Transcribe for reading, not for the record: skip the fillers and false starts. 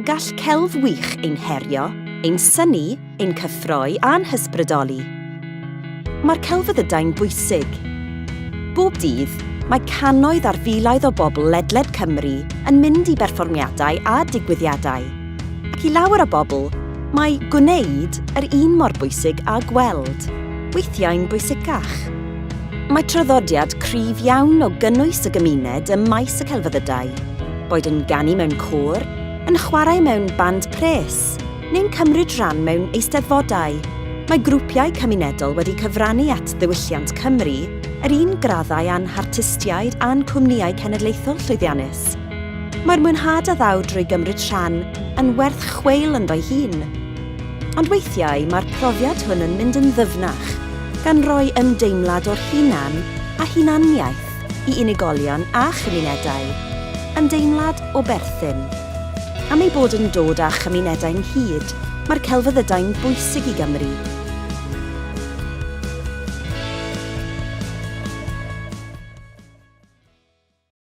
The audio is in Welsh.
Gall celf wych ein herio, ein synnu, ein cyffroi a'n hysbrydoli. Mae'r celfyddydau'n bwysig. Bob dydd, mae cannoedd ar filoedd o bobl ledled Cymru yn mynd i berfformiadau a digwyddiadau. Ac i lawer o bobl, mae gwneud yr un mor bwysig â gweld, weithiau'n bwysicach. Mae traddodiad cryf iawn o gynnwys y gymuned ym maes y celfyddydau, boed yn ganu mewn côr, yn chwarae mewn band pres, neu'n cymryd rhan mewn eisteddfodau. Mae grwpiau cymunedol wedi cyfrannu at ddiwylliant Cymru yr un graddau â'n hartistiaid a'n cwmnïau cenedlaethol llwyddiannus. Mae'r mwynhad a ddaw drwy gymryd rhan yn werth chweil ynddo'i hun. Ond weithiau mae'r profiad hwn yn mynd yn ddyfnach, gan roi ymdeimlad o'r hunan a hunaniaeth i unigolion a chymunedau, ymdeimlad o berthyn. Am ei bod yn dod â chymunedau ynghyd, mae'r celfyddydau'n bwysig i Gymru.